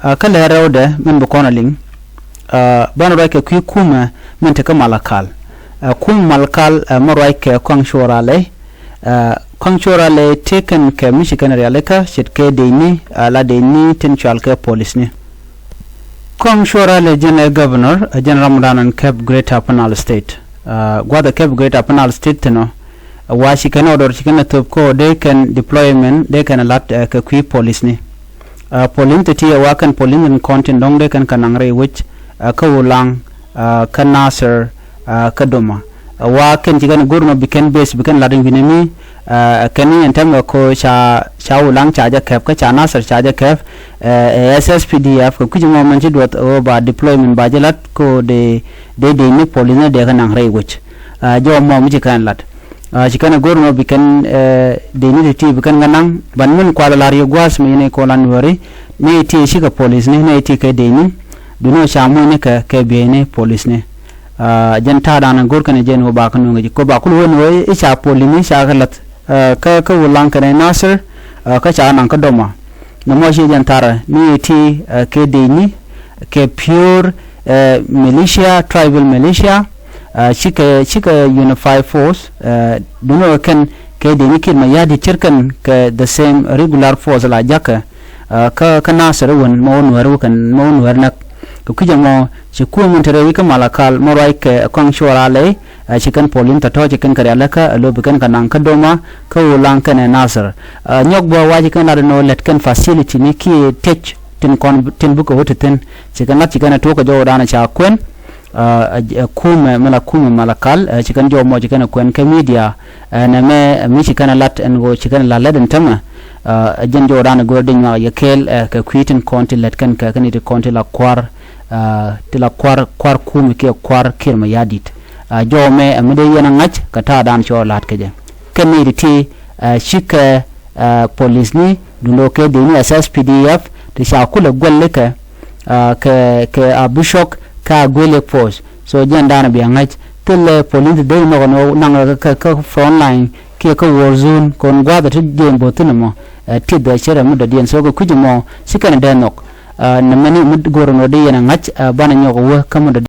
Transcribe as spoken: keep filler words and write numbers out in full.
Kä lɛ rɛwdɛ min bi kɔn a liŋ, banɛ ruac kɛ kui̱ kumɛ min te kä Malakal. Kumɛ Malakal mɛ ruac kɛ kɔaŋ cuɔra lɛ. Kɔaŋ cuɔra lɛ tëë kɛn kɛ mi ci kɛn rialikä ce̱tkɛ dëcni, la dëcni tin cual kɛ polisni. Kɔaŋ cuɔra lɛ jɛn ɛ governor, jɛn ram dan ɛn kɛp Greater Upper Nile State. Gua̱th ɛ kɛp Greater Upper Nile State thin ɔ, wa ci kɛn ɔ dɔr ci kɛn ɛ thöp kä ɔ dee kɛn deployment dee kɛn ɛ lat kɛ kui̱ polisni. Polis te ti ɛ wa kɛn polis in kɔn tin dɔ̱ŋ dee kɛn kɛ naŋ rɛy wec, kä Ulaŋ, kä Nasir, kä Doma. Wa kɛn ci kɛn go̱r nɔ bi kɛn base bi kɛn lat in wi̱nɛ mi, kɛn ni ɛn tɛm kɛ ko ca, ca Ulaŋ ca jɛ kɛp kä ca Nasir ca jɛ kɛp. Ɛ S S P D F kɛ kui̱c ŋɔ mɛn ci duɔth ɣöö ba deployment ba jɛ lat ko dee, dee dee ni polis ni dee kɛ naŋ rɛy wec. Jɔw mɔ mi ci kɛn lat. Ci kɛn a go̱r nɔ bi kɛn dee ni ti ti bi kɛn ŋa naŋ ban min kual lar yɛ gua̱a̱s mi yɛn kɔn la nuɔri ni ti ci kɛ polis ni ni ti kɛ dee ni. Duni ca muc ni kɛ kɛ biey ni polis ni. Jɛn ta̱a̱ dan a go̱r kɛn jɛn wä ba kɛ nuŋ ji̱ ko ba kul wä ni wä i̱ ca polis ni ca kɛ lath kä kä Ulaŋ kɛn Nasir kä ca naŋ kä Doma. Nɛ mɔ ci jɛn tharɛ ni ti kɛ dee ni kɛ pure militia, tribal militia. Cikɛ, cikɛ unified force. Duni wä kɛn kɛ dee ni kir ma ya̱ di cir kɛn kɛ the same regular force la jakä. Kä kä Nasir wän mɔ wä nuɛr wä kɛn mɔ wä nuɛr näk. Kɛ kui̱c ɛmɔ ci kuäŋ min te rɛy kä Malakal mɔ ruac kɛ kɔaŋ cuɔra lɛ. Ci kɛn polis tɔ̱tɔ̱ ci kɛn kɛ rialikä ɛ lo̱pi kɛn kɛ naŋ kä Doma kä Ulaŋ kɛnɛ Nasir. Nyɔk bä wa ci kɛn lat nɔ lɛt kɛn facility ni kiɛ tec tin kɔn tin bikɛ wä ti thin. Ci kɛn lat ci kɛn ɛ tuɔk kɛ jɔw dan ca kuɛn. Ɛ kumɛ mɛ la kumɛ Malakal ci kɛn jɔw mɔ ci kɛn ɛ kuɛn kɛ media. Nɛ mɛ mi ci kɛn ɛ lat ɛn ɣöö ci kɛn ɛ lat lɛt ɛn tämɛ. Ɛ jɛn jɔw dan ɛ go̱r di nyuak yɛ kɛɛl kɛ kui̱ tin kɔn ti lɛt kɛn kɛ kɛn ti kɔn ti la kuar. Ti la kuar kuar kumɛ kiɛ kuar kir mɛ ya̱ dit. Jɔw mɛ ɛ mi dee yɛn ɛ ŋa̱c kɛ ta̱a̱ dan cɔ la̱t kɛ jɛ kɛn ni ti ti. Cikɛ polis ni dundo kɛ dee ni S S P D F ti ca kulɛ guɛl likɛ kɛ kɛ a bishop kɛ a guɛl ik force. So jɛn dan bia ŋa̱c thilɛ polis ti dee nhɔk nɔ naŋ kɛ kɛ front line kiɛ kɛ war zone kɔn gua̱th ti jɛn bo̱thin mɔ. Ti dhɛ cɛ rɛ mi dɔ̱diɛn so kɛ kui̱c mɔ ci kɛn dee nhɔk. Nɛ mɛni mi go̱r nɔ dee yɛn a ŋa̱c banɛ nyɔk wä kä mi dɔ̱